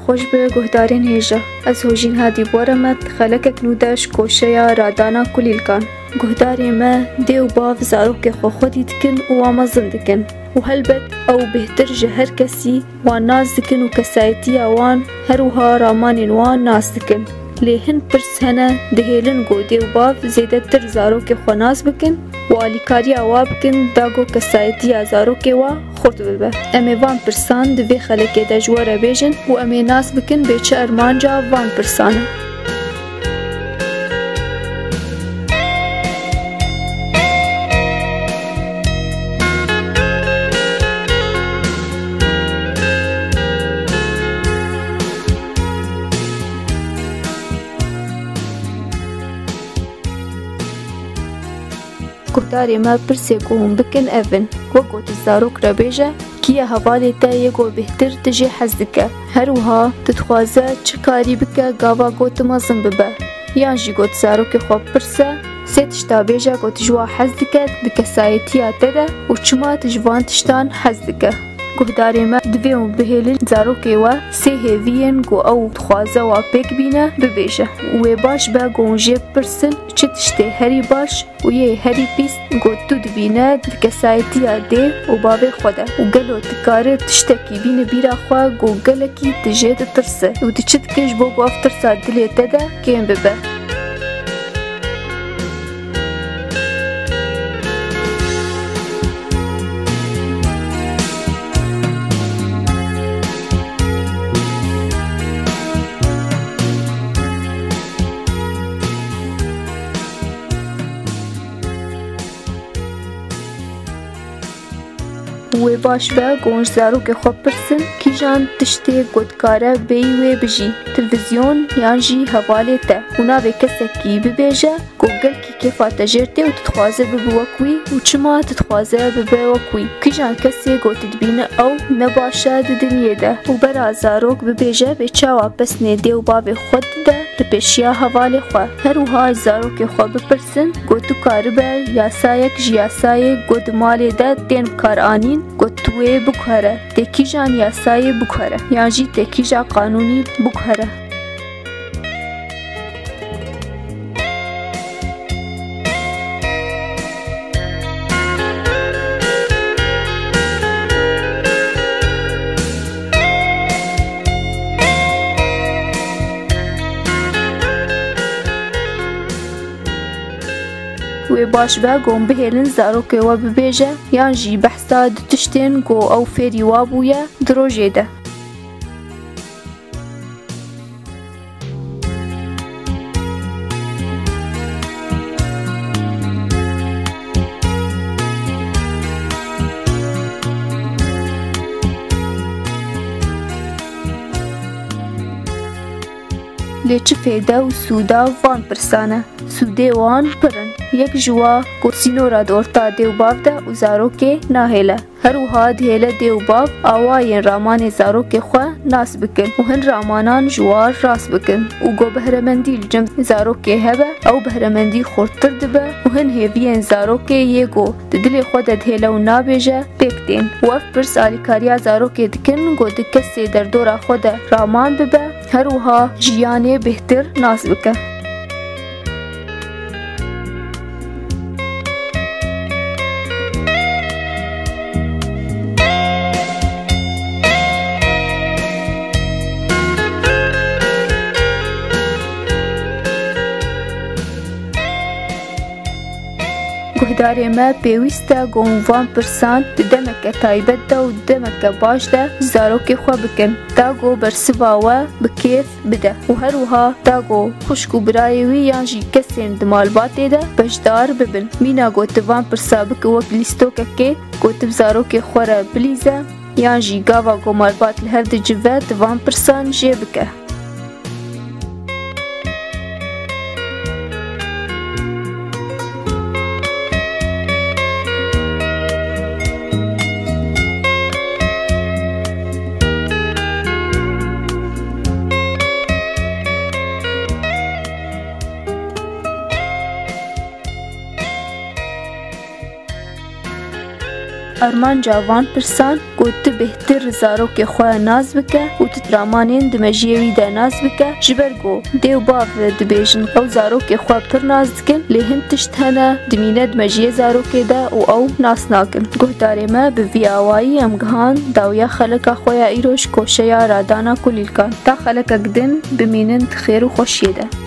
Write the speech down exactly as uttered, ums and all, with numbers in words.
Xweş be guhdarên hêja. Ez Hojîn Hadî Boremet, xelekek nû de ji koşeya radana kulîlkan. Guhdarê me, dê û bav zarokê xwe xwedî dikin û wa mezin dikin. Û helbet ew bêhtir ji her kesî wan nas dikin û kesayetiya wan, her wiha ramanên wan nas dikin. Lê hin pirs hene, dihêlin ku dê û bav zêdetir zarokê xwe nas bikin û alîkariya wa bikin da ku kesayetiya zarokê wa xurt bibe. Em ê van pirsan di vê xelekê de ji we re bêjin û em ê nas bikin bê çi armanca van pirsan e. Guhdarê me, pirsê ku hûn bikin ev in. Wek ku tu zarok re bêje, kî ye hevalê te yê ku bêhtir tu jê hez dike? Her wiha tu dixwaze çi karî bike gava ku tu mezin bibe? Yan jî ku tu zarokê xwe bipirse, sê tişta bêje ku tu ji wa hez dike di kesayetiya te de û çima tu ji van tiştan hez dike? Guhdarê me, divê hûn bihêlin zarokê we sê hêviyên ku ew dixwaze wa pêk bîne bibêje. Wê baş be ku hûn jê bipirsin çi tiştê herî baş û yê herî pîs ku tu dibîne di kesayetiya dê û bavê xwe de û gelo tu kare tiştekî bîne bîra xwe ku gelekî tu jê ditirse û tu çi dike ji bo ku ev tirsa dilê te de kêm bibe? Wê baş be ku hûn ji zarokê xwe bipirsin, kîjan tiştê ku dikare bêyî wê bijî, televîzyon yan jî hevalê te, û navê kesekî bibêje ku gelkî kêfa te jêr tê û tu dixwaze bibe wek wî û çima tu dixwaze bibe wek wî. Kîjan kesê ku tu dibîne ew ne baş e di dinyê de û bera zarok bibêje bê çawa pesnê dê û bavê xwe dide li pêşiya hevalê xwe. Her wiha ji zarokê xwe bipirsin ku tu karibe yasayek ji yasayê ku di malê de tên bikaranîn ku tu wê biguhere, tê kîjan yasayê biguhere yan jî tê kîja qanûnî biguhere. Wê baş be ku hûn bihêlin zarokê we bibêje yan jî behsa du tiştên ku ew fêrî wa bûye di rojê de. Lê çi fêde û sûda van pirsan e? Sûdê wan pir in. Yek ji wa ku sînora di orta dê û bav de û zarokê nahêle. Her wiha dihêle dê û bav awayên ramanê zarokê xwe nas bikin û hin ramanan ji wa rast bikin û ku behremendî li cem zarokê hebe, ew behremendî xurttir dibe û hin hêviyên zarokê yê ku di dilê xwe de dihêle û nabêje, pêk tên. Û ev pirs alîkariya zarokê dikin ku di kesê derdora xwe de raman bibe, her wiha jiyanê bêhtir nas bike. Guhdarê me, pêwîst e ku hûn van pirsan di demeke taybet de û demeke baş de ji zarokê xwe bikin, ta ku bersiva we bi kêf bide û her wiha ta ku xwişk û birayê wî yan jî kesên di malbatê de beşdar bibin. Mîna ku tu van pirsa bike wek lîstokekê ku tu bi zarokê xwe re bilîze yan jî gava ku malbat li hev dicive tu van pirsan jê bike. Armanca van pirsan ku tu bêhtir zarokê xwe nas bike û tu tramanên di mejiyê wî de nas bike, ji ber ku dê û bav dibêjin ew zarokê xwe pir nas dikin, lê hin tişt hene dimîne di mejiyê zarokê de û ew nas nakin. Guhdarê me, bi vî awayî em gihand dawiya xeleka xwe ya îro ji koşeya radana kulîlkan. Ta xelekek din bimînin di xêr û xweşiyê de.